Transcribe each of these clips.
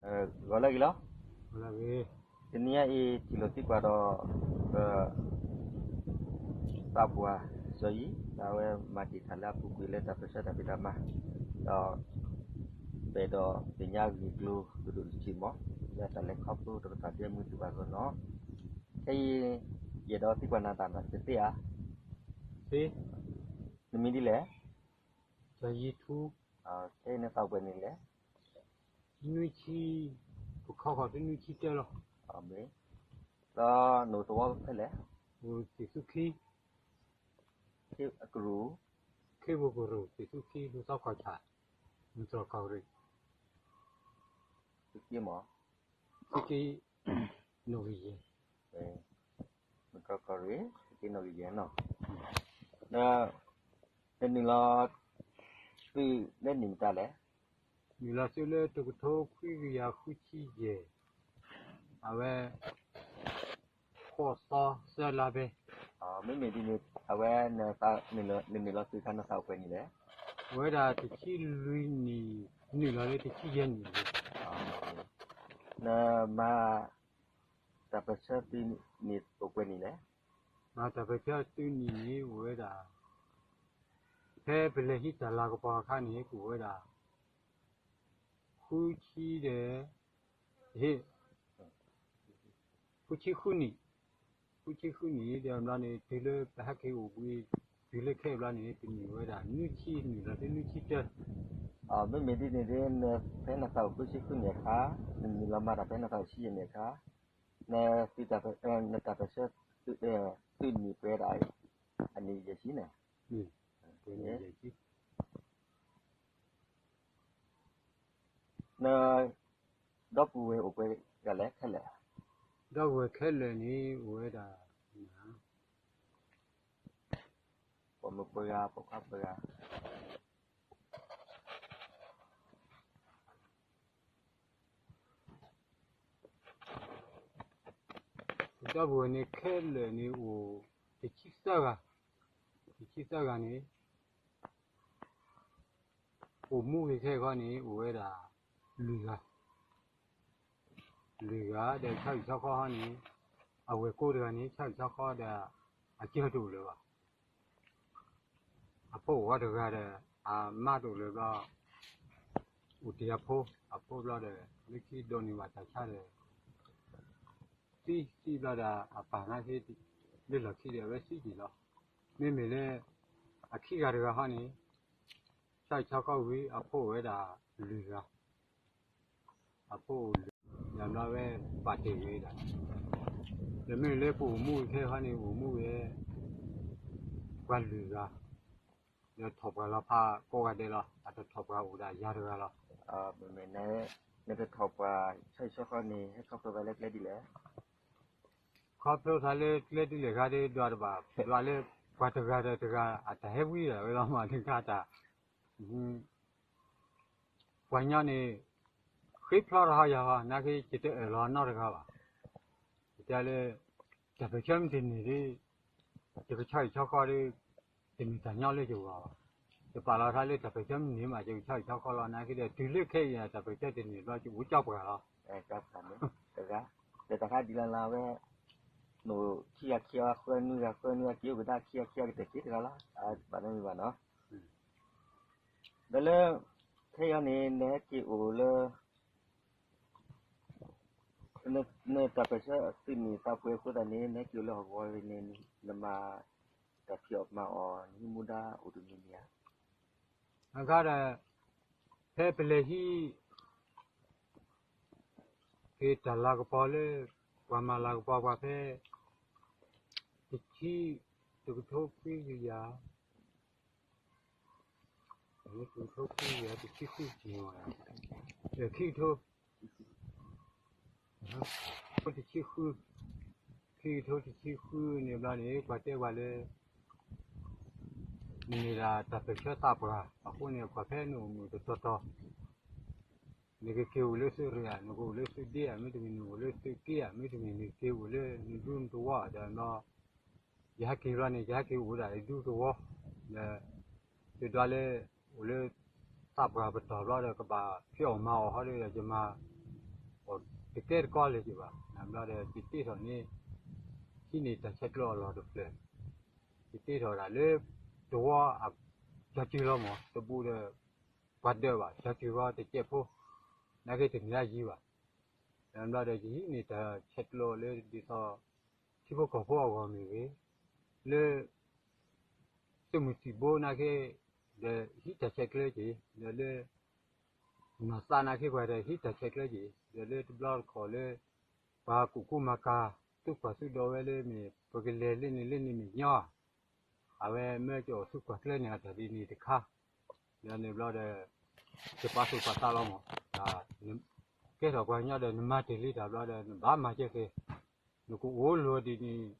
ဂီၤလၢအဂ့ၤလီၤ. တနံၤအံၤ ထံၣ်လိာ်သံကွၢ်ဒီး ပ သးပှၢ်စီၤယံၤ အဝဲမၤတ့ၢ်တၢ်လၢအပူၤကွံာ်လၢတၢ်ပၢၢ်ဆၢတၢ်ဖံးတၢ်မၤ ဒီး ပအဲၣ်ဒိးသ့ၣ်ညါဂ့ၢ်ကျိၤကဒိၣ်တဆံးမး လၢတၢ်လဲၤခီဖျိတကတီၢ်ဒ်အမုာ်သုဘၣ်အဂီၢ်န့ၣ်လီၤ. ခဲအံၤ ယအဲၣ်ဒိးသံကွၢ်နၤတၢ်ဒီး တသ့ဧါ. နမံၤဒ်လဲၣ်. စီၤယံၤထူ. ခဲအံၤနသးအိၣ်ပှဲၤနံၣ်လဲၣ်. နွံဆံ, ပခီဃီၤတနွံဆံတၢလီၤ. ဒီးနအိၣ်သဝီဖဲလဲၣ်. အိၣ်သ့ၣ်သူခံ, ကရူၢ်, ခ့ပူၤကရူၢ် သ့ၣ်သူခံ လူၤသီကီၢ်ဆၣ်, မုၢ်တြီၢ်ကီၢ်ရ့ၣ်, သုးက့မး, သုးက့, နီၣ်ဂံၢ်ယဲၢ်, မုၢ်တြီၢ်ကီၢ်ရ့ၣ် သုးက့နီၣ်ဂံၢ်ယဲၢ်နီၤ. ဒီး နနုာ်လီၤသုးလၢနံၣ်မတၤလဲၣ်. နုာ်လီၤသုးလၢတကထိခွံကယၤဃုဆံယဲၢ်, အဝဲ ဃိးသီသၢလါဘဲ. မ့မ့ၢ်ဒ်န့ၣ် အဝဲ နနုာ်လီၤသုးအခါနသးအိၣ်ပှဲၤနံၣ်လဲၣ်. အိၣ်ဝဲဒၣ်တဆံလွံၢ်နံၣ်, နုာ်လီၤလၢတဆံယဲၢ်နံၣ်လံ. နမၤ တၢ်ပၢၢ်ဆၢသုးနံၣ်အိၣ်ပှဲၤနံၣ်လဲၣ်. မၤတၢ်ပၢၢ်ဆၢသုးနံၣ်န့ၣ်အိၣ်ဝဲဒၣ်, ဖဲပလဲၤဟံးတၢ်လၤကပီၤအခါန့ၣ် ကအိၣ်ဝဲဒၣ် ဃုဆံဒီး, ဃုဆံဃုနံၣ်, ဃုဆံဃုနံၣ်ဒီးဘျီန့ၣ် တုၤလၢပဟဲက့ၤအိၣ်ဘှံး, တုၤလၢခဲအံၤဘျီန့ၣ် တနံၣ်ဝဲဒၣ် နွံဆံနံၣ်လီၤ တနွံဆံတၢ. မ့မ့ၢ်ဒ်န့ၣ်ဒီး ဖဲနသးအိၣ်ဃုဆံဃုနံၣ်အခါ, နနုာ်လီၤမၤတၢ်ဖဲနသးအိၣ်ဆံယဲၢ်နံၣ်အခါ, န, နတၢ်ပၢၢ်ဆၢ, သုးနံၣ်ပှဲၤဒၣ် အနံၣ်ယဲၢ်ဆံန့ၣ် န, ဒီပုၢ်ဝဲၢ်အိၣ်ပှဲၤဂၤလဲၣ်ခဲလၢာ်. ဒီပုၢ်ဝဲၢ်ခဲလၢာ်န့ၣ် အိၣ်ဝဲဒၣ် ပိာ်မုၣ်ပှဲၤဂၤ ပိာ်ခွါပှဲၤဂၤ. ဒီပုၢ်ဝဲၢ်န့ၣ် ခဲလၢာ်န့ၣ်အိၣ် တဆံသၢဂၤ, တဆံသၢဂၤန့ၣ် အိၣ်မူဂ့ၤခဲအံၤခီန့ၣ် အိၣ်ဝဲဒၣ် လွံၢ်ဂၤ, လွံၢ်ဂၤဒီး ဆီဟံၣ်ဆီဃီဟီန့ၣ် အဝဲၢ်ကိတဂၤန့ၣ် ဆီဟံၣ်ဆီဃီဒီး အစၢတအိၣ်လၢၤဘၣ်. အဖိအိၣ်ဝဲတဂၤဒီး အမါတအိၣ်လၢၤဘျီ, အိၣ်တ့ၢ်အဖိ, အဖိဘျီဒီး လၢခံဒိးန့ၢ်ဘၣ်တၢ်ဆါဒီး သံ, သံဘျီဒီး အပၢ်နာ်က့ လၢလီၢ်ခံဒီး အဝဲသံက့ၤလီၤ. မ့မ့ၢ်လၢ အခံဂၤတဂၤဟီန့ၣ် ဆီဟံၣ်ဆီဃီဝံၤ အဖိအိၣ်ဝဲဒၣ်လွံၢ်ဂၤ, အဖိအိၣ်လွံၢ်ဂၤဘျီဝဲ ပာ်တ့ၢ်ဝဲဒၣ်, ဒီးမ့မ့ၢ်လၢပအိၣ်မူဂ့ၤခဲအံၤခီန့ၣ် အိၣ်မူဝဲ ပှၤလွံၢ်ဂၤ, ဒီးထီၣ်ပှၢ်လီၤဖးကိးဂၤဒဲးလီၤ. အတထီၣ်ပှၢ်အိၣ်ဒၣ်ယၤတဂၤလီၤ. မ့မ့ၢ် နတထီၣ်ပှၢ် ဆီဟံၣ်ဆီဃီန့ၣ် ဟဲခီဖျိသးလၢကျဲဒ်လဲၣ်. ခီဖျိသးလၢကျဲဒ်လဲၣ်ဂၤဒီး ဒွးတဘၣ်, ဒွးလၢ ပှၤတဂၤဒီးတဂၤ အတၢ်ဟဲဝံဒီးဝဲလီၤမး နခါတၢ် ပှၤညီန့ၣ် ဃ့ဖျီထီၣ်ယၤဟီ နာ်က့ ယတအၢၣ်လီၤနီတဂၤဘၣ်. ယတဲလၢ တၢ်ပၢၢ်ဆၢမ့ၢ်တန့ၢ်ဒီး ယကဆီဟံၣ်ဆီဃီဒီး တမ့ၢ်တၢ်ညီလၢယဂီၢ်ဘၣ်. ယပာ်လီၤသးလၢတၢ်ပၢၢ်ဆၢမ့ၢ်န့ၢ်မး ယကဆီဟံၣ်ဆီဃီလီၤ. နာ်က့ဒီး တုၤလၢခဲအံၤ တၢ်ပၢၢ်ဆၢတန့ၢ်ဘျီ ယအိၣ်ကၠီပှၤလီၤ. တဂၤ, ဒီးတၢ်ခါဒ်လၢလၢဝဲ နအိၣ်ခံဂၤခံဂၤဃၢနွံဂၤဃၢနွံဂၤ က့ၤအိၣ်ကဒါခံဂၤခံဂၤကတၢၢ်က့ၤတဂၤလီၤ. ဘၣ်နီတမံၤဘၣ်နီၤ. ဒီးလၢ ခဲအံၤန့ၣ် နဟဲက့ၤအိၣ်လၢ နတၢ်ပၢၢ်ဆၢသုးန့ၣ်သးပှဲၤအဃိသတးန့ၣ် နဟဲက့ၤအိၣ်လၢဟီၣ်ကဝီၤန့ၣ် နမၤတၢ်ဖံးအီၣ်မၤအီၣ် နဟံးမူဒါအိၣ်တမံၤမံၤဧါ. အခါဒီး ဖဲပလဲၤဟံး က့ၤတၢ်လၤကပီၤလၢ ပှၤမၤလၤကပီၤပှၤဖဲ တဆံ, တကထိခွံကယၤ, တကထိခွံကယၤ တဆံဃု, ခံကထိ, တဆံဃု, ခံကထိတဆံဃုန့ၣ်ဘျီန့ၣ် ပှၤတဲပှၤလၢ နမ့ၢ်ဒၣ်တၢ်ပၢၢ်ဆၢသးပှၢ်အဃိန့ၣ် ပှၤဖဲနအိၣ်မုာ်တတီၤတီၤ နကက့ၤအိၣ်လၢသုးရ့ၣ်ဧါ, နကအိၣ်လၢသုးဒ့ဧါ, မ့တမ့ၢ်နအိၣ်လၢသုးက့ဧါ, မ့တမ့ၢ်နက့ၤအိၣ်လၢနဒူနသဝီဒီးဘျီ ယဟဲက့ၤဘျီန့ၣ် ယဟဲက့ၤအိၣ်ဒၣ်ယဒူသဝီ, ဒီး ယဒွးလၢ အိၣ်လၢ သးပှၢ်ပတီၢ်ဘျီဒီး ကဘၣ်ဖံးအီၣ်မၤအီၣ်ဟီဒီး ယမၤ တကဲတကီလၢၤက့ၤဘၣ်. ဘျီဒီး ယတ့ထီၣ်န့ၣ် ဟံးန့ၢ်တၢ်ဆဲးကျိးအလီၢ်တဖျၢၣ်, ယတ့ထီၣ်ဒၣ်လၢ တဝီ ကၠီၤစၢၤလီၤမး, တဘူးဒီး ပှၤဒၢးဘၣ်, ကၠီၤစၢၤဂီၤတစဲးဖိ, နာ်က့တန့ၢ်အယံၤဘၣ်. ဘျီဒီး ယဟံးန့ၢ်တၢ်ဆဲးကျိးလၢဒ်သိး ထံဖိကီၢ်ဖိအဂီၢ်မ့ၢ်ဂ့ၤ, လၢ သုးမုၢ်သံၣ်ဘိနာ်က့ ဒီးဟံးတၢ်ဆဲးကျိးက့ၤ, ဒီးလၢ နီၢ်သးနာ်က့ပှၤဒီးဟံးတၢ်ဆဲးကျိးက့ၤ, ဒီးလၢတဘျီတခီၣ်လၢ ပှၤကူၣ်ကူမၤကၤ သုကွၢ်သုဒီးဝဲလၢမ့ၢ် ပကလဲၤလၢန့ၣ်လၢန့ၣ်မ့ၢ်ညီ, အဝဲမၢကီးသုကွၢ်ကျဲန့ၣ်အတၢ်ဒ်န့ၣ်တခါ, ဒီးန့ၣ်ဘျီဒီး ယပာ်သူၣ်ပာ်သးလီၤမး, ကဲထီၣ်ပှၤကညီဒီး နမၤတ့ၢ်လံတၢ်ဘျီဒီး နဘၣ်မၤကဲက့ၤ, နကအိၣ်လီၤဒ်န့ၣ်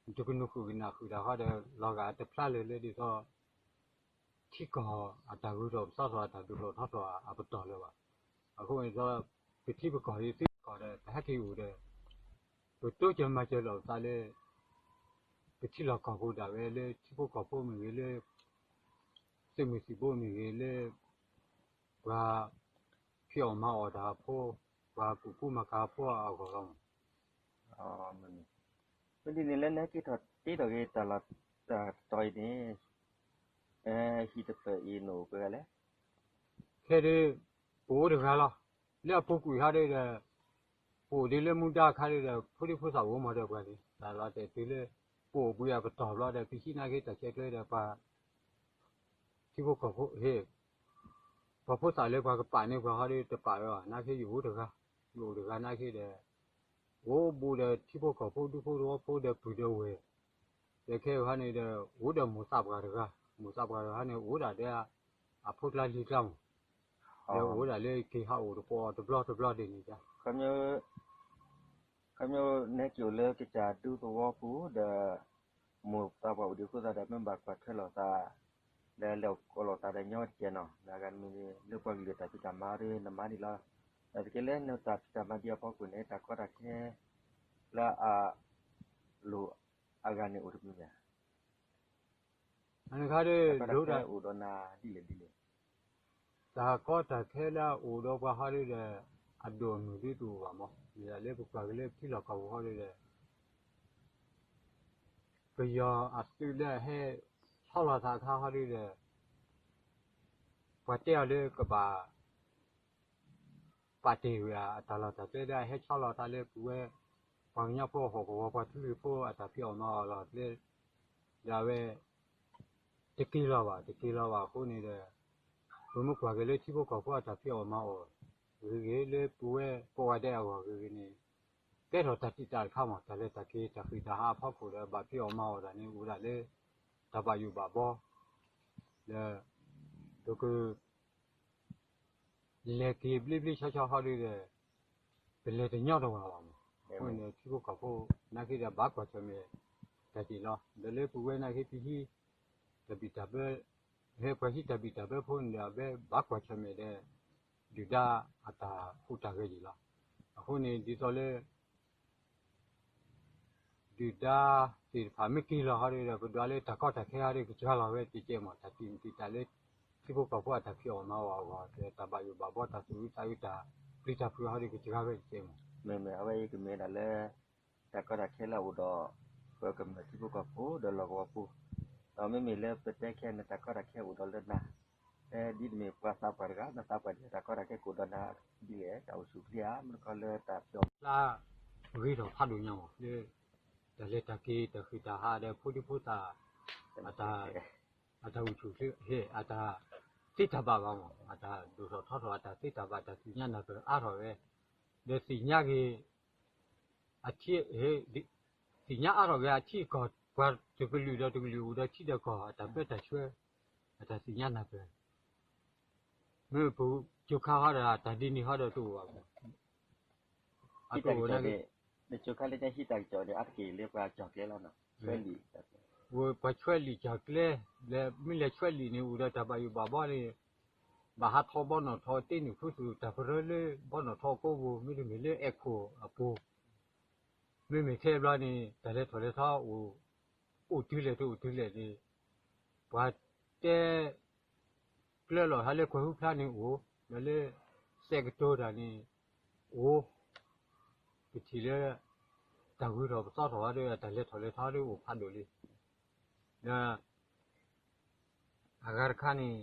နတကနုာ်ဃုာ်ကနၣ်ဃုာ်တၢ်ဃီဒီး လီၤဂာ်တဖျါလၢၤလၢဒ်သိး ထံကီၢ်အတၢ်ဂုၤထီၣ်ပသီထီၣ် အတၢ်ဒိၣ်ထီၣ်ထီထီၣ်အပတီၢ်လၢၤဘၣ်. အဃိန့ၣ်ဒီး ပထံပကီၢ်အံၤသ့ကီၢ်ဒီး ပဟဲက့ၤအိၣ်ဒီး ပတိစၢၤမၤစၢၤလိာ်ပသးလၢ ပထံလီၢ်ကီၢ်ပူၤဒၣ်ဝဲလၢထံဖိကီၢ်ဖိမ့ၢ်ဂ့ၤလၢ သုးမုၢ်သံၣ်ဘိမ့ၢ်ဂ့ၤလၢ ပှၤဖံးအီၣ်မၤအီၣ်တၢ်အဖိ, ပှၤကူၣ်ကူမၤကၤဖိအဂီၢ်လီၤ. မ့ၢ်ဒ်န့ၣ်လၢနဟဲက့ၤထီၣ်တ့ထီၣ်က့ၤတၢ်လီၢ်တတီၤအံၤန့ၣ် ဟံၣ်တဖျၢၣ်အံၤနအိၣ်ပှဲၤဂၤလဲၣ်. ခဲဒုး ပအိၣ်တဂၤလီၤ. လၢအပူၤကွံာ်ဟီဒုးဒီး ပအိၣ်ဒ်လၢမူဒါအခါဒုးဒီး ဖိဒံဖိသၣ်အိၣ်မးဒီးပှၤန့ၣ် တၢ်လီၤတဲာ်တုၤလၢ ပအိၣ်ဘှံးအပတီၢ်ဘျီဒီး ပဟံးနာ်က့တၢ်ဆဲးကျိးဒီးပှၤ ထံဖိကီၢ်ဖိ ဟ့ၣ် ပှၤဖိသၣ်လၢပှၤကပာ်န့ၢ်ပှၤဟီဒုးတပာ်ဝဲဘၣ်. နာ်က့ယအိၣ်တဂၤ, ယအိၣ်တဂၤနာ်က့ဒီး အိၣ်ဘူးဒီးထံဖိကီၢ်ဖိဒူဖိသဝီဖိဒီးပုၢ်ဒီးဝဲၢ်, ဒီးခဲအံၤဟီန့ၣ်ဒီး အိၣ်ဒီးမိၢ်သးပှၢ်တဂၤ, မိၢ်သးပှၢ်တဂၤန့ၣ် အိၣ်ဒၣ်ဒီးအဖိကျါလံၤကျါမး, ဒီးအိၣ်ဒၣ်လၢက့ၤဟးအိၣ်တပှီၢ်တဘျီတဘျီဒ်န့ၣ်ဒၣ် ခီဖျိနဟဲက့ၤအိၣ်လၢကစၢ်ဒူသဝီပူၤဒီး မိၢ်သးပှၢ်အိၣ်ဒံးအဃိသတးဒီး မ့ၢ်ဘၣ်ကွၢ်ထွဲလိာ်သး ဒီးလဲၤကိးလိာ်သးဒီးညီတကဲးနီၤ, ဒီးအဂၤတမံၤန့ၣ် လၢပှၤကလုာ်တၢ်ဖံးတၢ်မၤဒီးနမၤဒံးလီၤ. ဒီးတက့ၢ်လၢနတၢ်ဖံးတၢ်မၤဒံးအဖီခိၣ်န့ၣ် တၢ်ကီတၢ်ခဲ လၢအလိၣ်အဂၤန့ၣ်အိၣ်တမံၤမ့ၢ်ဧါ. အခါဒ် တၢ်ကီတၢ်ခဲအိၣ်ဒီးနၤဒ်လဲၣ်ဒ်လဲၣ် တၢ်ကီတၢ်ခဲလၢအအိၣ်ဒီးပှၤဟီဒ်ဒီး အဒိၣ်အမုၢ်ဒ်တအိၣ်ဘၣ်မး, မ့ၢ်ဒၣ်လၢပကွၢ်က့ၤလၢထံလီၢ်ကီၢ်ပူၤဟီဒ်ဒီး ပယီၤအသုးလၢအဟဲဆီလီၤသးအခါဟီဒ်ဒီး ပှၤတဲအီၤလၢကဘၣ် ပာ်တ့ၢ်ဝဲအတၢ်လီၢ်တၢ်ကျဲဒီး အဟဲဆီလီၤသးလၢပဝဲ ပှၤကညီဖိအဟီၣ်ကဝီၤ ပှၤထူလံၤဖိအတၢ်ဖံးအီၣ်မၤအီၣ်လီၢ်ကျဲ ဒီးအဝဲ တက့ၤလီၤဘၣ် တက့ၤလီၤဘၣ်အဃိန့ၣ်ဒီး ပမ့ၢ်ကွၢ်က့ၤလၢထံဖိကီၢ်ဖိအတၢ်ဖံးအီၣ်မၤအီၣ် ဂ့ၤဂ့ၤ လၢပဝဲကိးဂၤဒဲးအဂီၢ်ဂ့ၤဂ့ၤန့ၣ် ကဲထီၣ်တၢ်တံာ်တာ်တခါမး တၢ်လဲၤတၢ်က့ၤတၢ်ဃံတၢ်ဟးအဖီခိၣ်ဒီး ဘၣ်ဖံးအီၣ်မၤအီၣ်တၢ်န့ၣ် အိၣ်ဒၣ်လၢ တၢ်ဘၣ်ယိၣ်ဘၣ်ဘီ ဒီး ပက လဲၤက့ၤဘျ့ဘျ့ဆှီဆှီဟီဒ်ဒီး ပလဲၤတညီတဝၤဘၣ်မး, အဃိန့ၣ် ထံဖိကီၢ်ဖိ နာ်က့ဒီးဘၣ်ကွၢ်ဆၢၣ်မဲာ် တၢ်တ့ၢ်လီၤ ဒီးလၢပဝဲနာ်က့ပဟံး တၢ်ဘံၣ်တၢ်ဘၢ ဟဲပှၤဟံးတၢ်ဘံၣ်တၢ်ဘၢဖိန့ၣ်ဒီး အဘၣ်ကွၢ်ဆၢၣ်မဲာ်ဒီး ဒုၣ်ဒါအတၢ်ဟူးတၢ်ဂဲၤယံၤလီၤ. အဃိန့ၣ် ဒ်သိးလၢ ဒုၣ်ဒါသ့ၣ်တဖၣ်မ့ၢ်က့ၤလီၤဟီဒ်ဒီး ပဒွးလၢတၢ်ကီတၢ်ခဲဟီဒ်ကစှၤလီၤဝဲတကဲးမး တၢ်တံာ်မတံာ်တာ်လၢ ထံဖိကီၢ်ဖိအတၢ်ဖံးအီၣ်မၤအီၣ်အဂီၢ် တၢ်ဘၣ်ယိၣ်ဘၣ်ဘီ တၢ်သူၣ်အုးသးအုး တၢ်ပျံၤတၢ်ဖုးဟီဒ်ကစှၤဝဲတကဲးမး. မ့မ့ၢ်အဝဲအံၤကမ့ၢ်ဒၣ်လၢ တၢ်ကီတၢ်ခဲလၢအအိၣ်ဒီး ပကမျၢၢ်ထံဖိကီၢ်ဖိဒီးလီၢ်ကဝီၤဖိ, ဒီးမ့မ့ၢ်လၢပတဲခဲန့ၣ် တၢ်ကီတၢ်ခဲအိၣ်ဒီးလၢနၤ ဖဲဒ်တမ့ၢ်ပှၤသးပှၢ်တဂၤ နသးပှၢ်ဒ်တၢ်ကီတၢ်ခဲကအိၣ်ဒီးနၤဒ်လဲၣ် တၢ်အိၣ်ဆူၣ်အိၣ်ချ့ဧါ မ့ၢ်တခီလၢတၢ်ဖံးအီၣ်မၤအီၣ် ဂ့ၤထီၣ်ဖးဒိၣ်ညါမး လၢ တၢ်လဲၤတၢ်က့ၤတၢ်ဃံတၢ်ဟးဒီးဖိဒံဖိသၣ် အတၢ်အိၣ်ဆူၣ်အိၣ်ချ့ အတၢ်သ့တၢ်ဘၣ်ဘၣ်မး အတၢ်ဒိၣ်ထီၣ်ထီထီၣ် အတၢ်သ့တၢ်ဘၣ် တၢ်သ့ၣ်ညါနၢ်ပၢၢ်အါထီၣ်ဝဲ ဒီးသ့ၣ်ညါက့ၤ အထံ သ့ၣ်ညါအါထီၣ်က့ၤအထံအကီၢ် ပှၤတကလုာ်ဒီးတကလုာ်အိၣ်ဒီးထံဒီးကီၢ် အတၢ်ဘၢတၢ်ဆှၢ အတၢ်သ့ၣ်ညါနၢ်ပၢၢ် မ့ၢ်ပကၠိခါဟီဒီး တၢ်ဒ်န့ၣ်ဟီဒီးတအိၣ်ဘၣ်မး အတအိၣ်န့ၣ် နကၠိခါလၢညါဟံးတၢ်ကစီၣ်န့ၣ် အါတက့ၢ်လၢပှၤကၠီၣ်ကျဲလီၤနီၤ ပှၤဆွဲလံာ်ကၠီၣ်ကျဲ လၢမ့ၢ်လဲၤဆွဲလံာ်န့ၣ် အိၣ်ဒီးတၢ်ဘၣ်ယိၣ်ဘၣ်ဘီန့ၣ် ဘၣ်ဟးထီၣ်ဘီနီၣ်ထီၣ်တ့ၢ်နုာ်ခူသူၣ် တၢ်ပရၢလၢဘီနီၣ်ထီၣ်ကိးပူၤ မ့တမ့ၢ်လၢအဲၣ်ခိၣ်အပူၤ မ့မ့ၢ်ခဲအံၤဘျီန့ၣ် တၢ်လဲၤထီၣ်လဲၤထီအိၣ် အိၣ်တုၤလဲၣ်တအိၣ်တုၤလဲၣ်န့ၣ် ပှၤတဲ ကျၢလီၤဟးလၢကွဲၤဟူဖျါန့ၣ်အိၣ် ဒီးလၢ စဲးကတိၤတၢ်န့ၣ် အိၣ် ပထံၣ်လၢ တၢ်ဂုၤထီၣ်ပသီထီၣ်ဝဲဒီး တၢ်လဲၤထီၣ်လဲၤထီဒီးအိၣ်ဖးဒိၣ်လံ. ဒီး အဂၤတခါန့ၣ်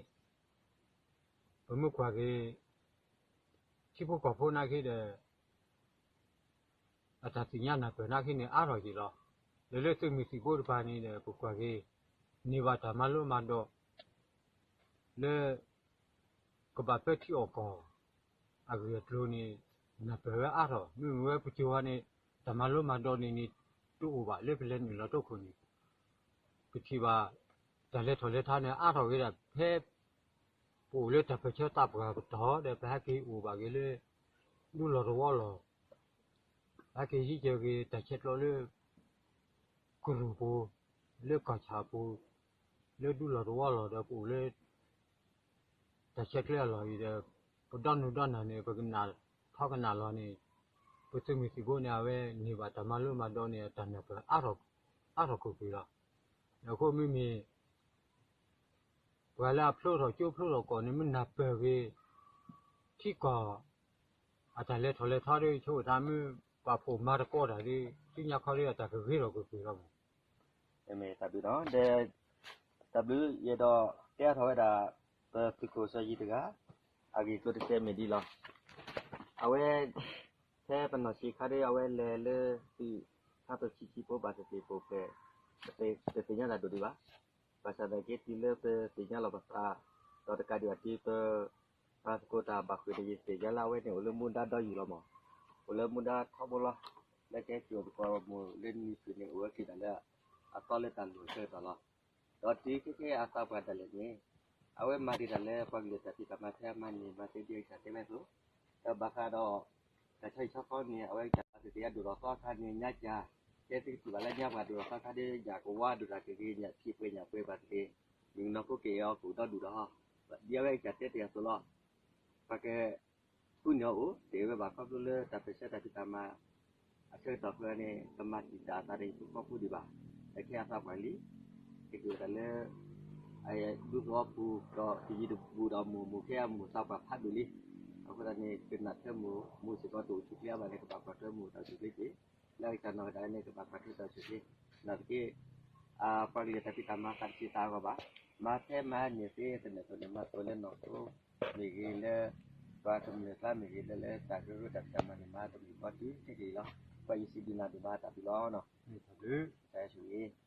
ပမ့ၢ်ကွၢ်က့ၤ ထံဖိကီၢ်ဖိနာ်က့ဒီး အတၢ်သ့ၣ်ညါနၢ်ပၢၢ်နာ်က့န့ၣ် အါထီၣ်က့ၤလီၤ. ဒီးလၢသုးမုၢ်သံၣ်ဘိတဖၣ်န့ၣ်ဒီး ပကွၢ်က့ၤ န့ၢ်ဘၣ်တၢ်မၤလိမၤဒိး လၢ ကဘၣ်ပၢထံအီၣ်ကီၢ် အဂ့ၢ်အကျိၤန့ၣ် နၢ်ပၢၢ်ဝဲအါထီၣ်, မ့မ့ၢ်ဝဲပစိၤဝဲန့ၣ် တၢ်မၤလိမၤဒိးန့ၣ်န့ၣ် တအိၣ်ဘၣ်လၢပလဲၤနုာ်လီၤတိခိၣ်န့ၣ် ပထံၣ်ဘၣ် တၢ်လဲၤထီၣ်လဲၤထီန့ၣ် အါထီၣ်က့ၤဒၣ်ဖဲ ပအိၣ်လၢတၢ်ပၢၢ်ဆၢသးပှၢ်ပတီၢ်ဒီး ပဟဲက့ၤအိၣ်ဘၣ်က့ၤလၢ ဒူလီၢ်တဝီလီၢ်, ဟဲက့ၤဟံးက့ၤတၢ်ဆဲးကျိးလၢ ကရူၢ်ပူၤ, လၢကီၢ်ဆၣ်ပူၤ, လၢဒူလီၢ်တဝီလီၢ်ဒီး ပအိၣ်လၢ တၢ်ဆဲးကျိးအလီၢ်အံၤဒီး ပဒီနုာ်ဒီနၢ်န့ၣ် ပကနၣ်ထီကနၣ်လီၤန့ၣ် ပသုးမုၢ်သံၣ်ဘိန့ၣ် အဝဲန့ၢ်ဘၣ်တၢ်မၤလိမၤဒိးန့ၣ် အတၢ်နၢ်ပၢၢ် အါထီၣ်ကွ့ၢ်ကွ့ၢ်လီၤ. အဃိမ့မ့ၢ် ပှၤလၢအဖျိထီၣ်ကၠိဖျိထီၣ်ကီၢ်န့ၣ် မ့ၢ်နၢ်ပၢၢ်ဂ့ၤ ထံကီၢ် အတၢ်လဲၤထီၣ်လဲၤထီဒီး ဆိသးမ့ၢ်ပာ်ဖှိၣ်မၤသကိးတၢ်ဒီး ဆူညါခီဒီး အတၢ်ကဂ့ၤထီၣ်ကွ့ၢ်ကွ့ၢ်လီၤမး. မ့ၢ်တၢ်ဘျုးနီၤ ဒီး တၢ်ဘျုးယအဲၣ်ဒိးတဲအါထီၣ်ဝဲဒၣ် ပသုးခိၣ်စီၤယံၤတဂၤ အဂ့ၢ်ကျိၤတစဲးမ့ၢ်ဒ်လီၤ. အဝဲ ဖဲပနီၢ်ဆံးခါဒီး အဝဲလဲၤလၢ သုးခါပဆံးဆံးဖိဘၣ်သ့ၣ်သ့ၣ်ပိာ်ဖျဲး ပတသ့ၣ်ညါတၢ်ဒိၣ်ဒံးဘၣ်. ဘၣ်ဆၣ်သနာ်က့တုၤလၢပသ့ၣ်ညါလီၤပသး ဒီးတကးဒံးဘၣ်တုၤပ ပှၤသကိးတၢ်ဘၣ်ဃုာ်န့ၣ် ယသ့ၣ်ညါလၢအဝဲန့ၣ် အိၣ်လၢမူဒါဒီယုၢ်လီၤမး, အိၣ်လၢမူဒါထီဘိလီၤ. လၢကဟဲစိာ်သကိးမိၢ်လၢနံၤဃုာ်န့ၣ် အိၣ်ဝဲက့ၤဒၣ်လၢ အသီလၢတၢ်လိၣ်အဆၢကတီၢ်လီၤ. ဒီးတုၤခဲကဲအသးပှၢ်ဒၣ်လဲာ်န့ၣ် အဝဲမၤဒံးတၢ်လၢပှၤကလုာ်တၢ်ဖံးတၢ်မၤထဲအမၤန့ၣ် မၤသ့ဒ်အကစၢ်တဲဝဲအသိး, ဒီးဘၣ်ဃးဒီး တၢ်ဆီဟံၣ်ဆီဃီန့ၣ် အဝဲကစၢ်ဘၣ်သ့ၣ်သ့ၣ်အဒိၣ်ထီၣ်သီခါန့ၣ် ညါကၢ် တဲသုကထံၣ်ဘၣ်လၢညါပှၤဒိၣ်ထီၣ်သီခါဒီး ယၤကဝါဒိၣ်တၢ်ကဂ့ၤ ညၣ်ဖံးပှဲၤညၣ်ပှဲၤဘၣ်သ့ၣ်သ့ၣ် မုၢ်ကနီၤဖိက့ၤအီၤကအိၣ်ဒီဒူၣ်ဒီး ဒ်အဝဲကစၢ်တဲတ့ၢ်အသိးလီၤ. ပှၤက ဃုန့ၢ်အီၤအိၣ် တ့ၢ်ဝဲဘၣ်ခီဖျိလၢတၢ်ပၢၢ်ဆၢတၢ်ဖံးတၢ်မၤ အဆၢကတီၢ်ဖဲန့ၣ် ကမၤတံာ်တာ်အသးဒီးဟံၣ်ဖိဃီဖိဒံးဘၣ်. တၢ်ခဲအသးပှၢ်လံ ကက့ၤဝဲဒၣ်လၢ ဒူသဝီပူၤ ဒီးကယံၤတဘူးဒီးမိၢ် မိၢ်ခဲအမိၢ်သးပှၢ်ဖးဒိၣ်လံ. အဃိသတးန့ၣ် ကနၣ်ထွဲမိၢ် မိၢ်စ့ၢ်ကီးတအိၣ်ဆူၣ်ချ့အါဘၣ်န့ၣ် ကဘၣ်ကွၢ်ထွဲမိၢ်တၢ်အိၣ်ဆူၣ်ချ့က့ၤ လၢအကစၢ်နီၢ်ကစၢ်ဒၣ်ဝဲန့ၣ် ကဘၣ်ကွၢ်ထွဲတၢ်အိၣ်ဆူၣ်ချ့ နာ်သက့ ပှၤကလုာ်တၢ်ဖံးတၢ်မၤသးတဆံးသးအဂီၢ်ဘၣ်. မၤထဲမၤန့ၢ်သ့သနၢၣ်သိးန့ၣ် မၤသိးလၢနီၢ်ခိ မ့ၢ်ဂ့ၤလၢ ပှၤကမျၢၢ်ကျါမ့ၢ်ဂ့ၤ လၢလၢတၢ်ကရၢကရိတၢ်ဖံးတၢ်မၤန့ၣ် မၤတမုာ်ဃီတုၤခဲက့ၤလီၤ. ပှၤယစံးဘျုးနၤဒိၣ်မးတၢ်ဘျုးလီၤနီၤ. တၢ်ဆိၣ်ဂ့ၤ